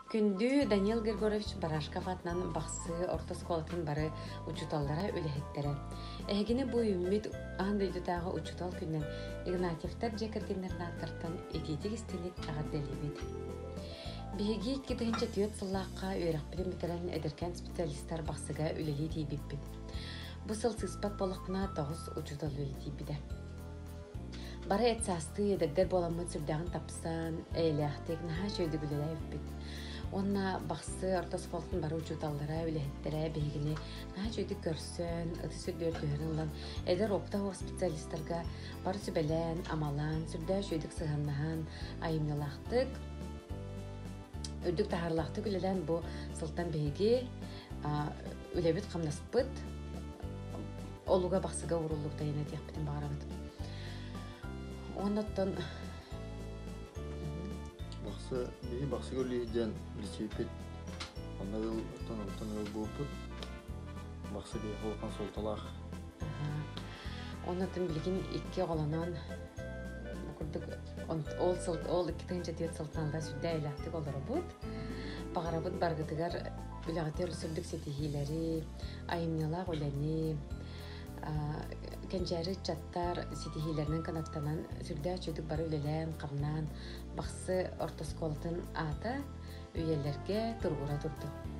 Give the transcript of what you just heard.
Күндү Данил Григорьевич Барашков атынан Бахсы орто оскуолатын бары учууталлара, үлэһиттэрэ. Эһигини бу үүммүт аан дойдутааҕы учуутал күнүнэн Игнатьевтар дьиэ кэргэннэрин ааттартан итиитик истиҥник эҕэрдэлиибит. Биһиги 2004 сыллаахха үөрэхпитин бүтэрэн эдэркээн специалистар Бахсыга үлэлии тиийбиппит. Бу сыл сыыспат буоллахпына тоҕус учуутал үлэлиибитэ. Бары эт саастыы эдэрдэр буоламмыт сүрдээҕин тапсан, эйэлээхтик, наһаа үчүгэйдик үлэлээбиппит. Уонна Бахсы орто оскуолатын бары учууталлара, үлэһиттэрэ биһигини наһаа үчүгэйдик көрсөн, ытыс үрдүгэр түһэрэн ылан, эдэр оптовых специалистарга бары сүбэлээн, амалаан, сүрдээх үчүгэйдик сыһыаннаһан, айымньылаахтык, үрдүк таһаарыылаахтык үлэлээн бу сылтан биһиги үлэбит-хамнаспыт олуга бахсыга ууруллубута диэн этиэхпитин баҕарабыт. Оннуттан Бахсы, биһи Бахсыга үлэлиир диэн билсибиппит. Онно ыал, оттон онтон ыал буолбут. Бахсы биһиэхэ улахан суолталаах. Оннуттан билигин икки оҕолонон курдук ол сыл ол 2004 сылтан ыла сүрдээх элэхтик олоробут. Баҕарабыт баргытыгар үлэҕитигэр үрдүк ситиһиилэри, айымньылаах үлэни, кэнчээри ыччаттар ситиһиилэринэн кынаттанан сүрдээх үчүгдүк бары үлэлээн-хамнаан Бахсы орто оскуолатын аата үйэлэргэ туругура турдун.